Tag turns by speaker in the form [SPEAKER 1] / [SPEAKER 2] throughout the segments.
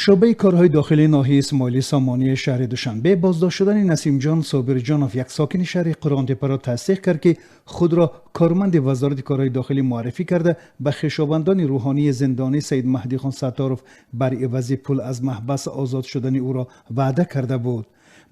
[SPEAKER 1] Шӯъбаи корҳои дохилии ноҳияи Исмоили Сомонии шаҳри Душанбе боздошт шудани Насимҷон Собирҷонов, як сокини шаҳри Қурғонтеппаро тасдиқ кард, ки худро корманди Вазорати корҳои дохилӣ муаррифӣ карда, ба хешовандони рӯҳонии зиндонӣ Саид Маҳдихон Сатторов бар ивази пул аз маҳбас озод шудани ӯро ваъда карда буд.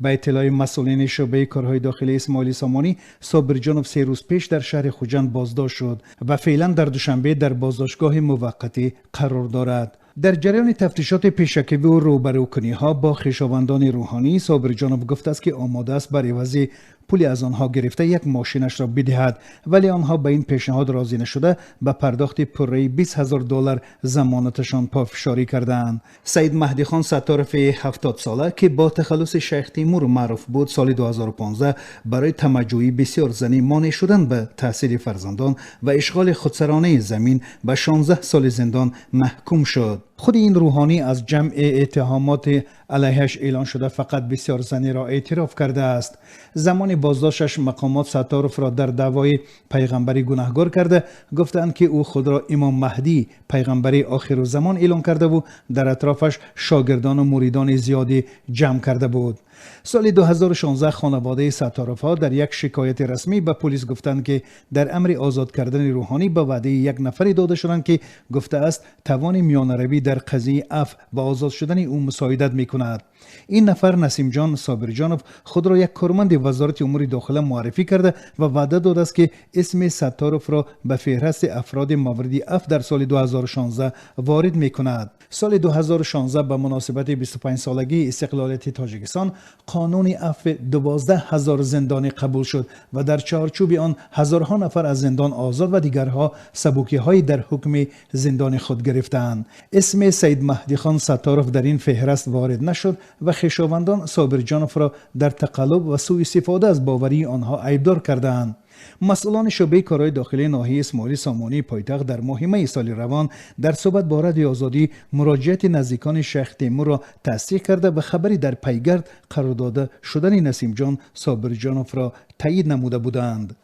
[SPEAKER 1] Ба иттилои масъулини шӯъбаи корҳои дохилии Исмоили Сомонӣ, Собирҷонов 3 рӯз пеш дар шаҳри Хуҷанд боздошт шуд ва феълан дар Душанбе дар боздоштгоҳи муваққатӣ қарор дорад. Дар ҷараёни тафтишоти пешакиву рӯбарӯкуниҳо бо хешовандони рӯҳонӣ, Собирҷонов гуфтааст, ки омода аст бар ивази пули аз онҳо гирифта як мошинашро бидиҳад, вале онҳо ба ин пешниҳод розӣ нашуда, ба пардохти пурраи 20 000 доллар замонаташон пофишорӣ кардаанд. Саид Маҳдихон Сатторови 70сола, ки бо тахаллуси Шайх Тимур маъруф буд, соли 2015 барои тамаъҷӯӣ, бисёрзанӣ, монеъ шудан ба таҳсили фарзандон ва ишғоли худсаронаи замин ба 16 соли зиндон маҳкум шуд. Худи ин рӯҳонӣ аз ҷамъи иттиҳомоти алайҳаш эълон шуда фақат бисёрзаниро эътироф кардааст. Замони боздошташ мақомот Сатторовро дар даъвои пайғамбарӣ гунаҳгор карда, гуфтаанд, ки ӯ худро Имом Маҳдӣ, пайғамбари охирузамон эълон кардаву дар атрофаш шогирдону муридони зиёдӣ ҷамъ карда буд. Соли 2016 хонаводаи Сатторовҳо дар як шикояти расмӣ ба пулис гуфтанд, ки дар амри озод кардани рӯҳонӣ ба ваъдаи як нафаре дода шуданд, ки гуфтааст, тавони миёнаравӣ дар қазияи афв ва озод шудани ӯ мусоидат мекунад. Ин нафар, Насимҷон Собирҷонов, худро як корманди Вазорати умури дохила муаррифӣ карда ва ваъда додааст, ки исми Сатторовро ба феҳрасти афроди мавриди афв дар соли 2016 ворид мекунад. Соли 2016 ба муносибати 25-солагии истиқлолияти Тоҷикистон қонуни афви 12 ҳазор зиндонӣ қабул шуд ва дар чорчӯби он ҳазорҳо нафар аз зиндон озод ва дигарҳо сабукиҳое дар ҳукми зиндони худ гирифтаанд. Исми Саид Маҳдихон Сатторов дар ин феҳраст ворид нашуд ва хешовандон Собирҷоновро дар тақаллуб ва сӯистифода аз боварии онҳо айбдор кардаанд. Масъулони шӯъбаи корҳои дохилии ноҳияи Исмоили Сомонии пойтахт дар моҳи майи соли равон дар суҳбат бо Радиои Озодӣ муроҷиати наздикони Шайх Темурро тасдиқ карда ва хабари дар пайгард қарор дода шудани Насимҷон Собирҷоновро таъид намуда буданд.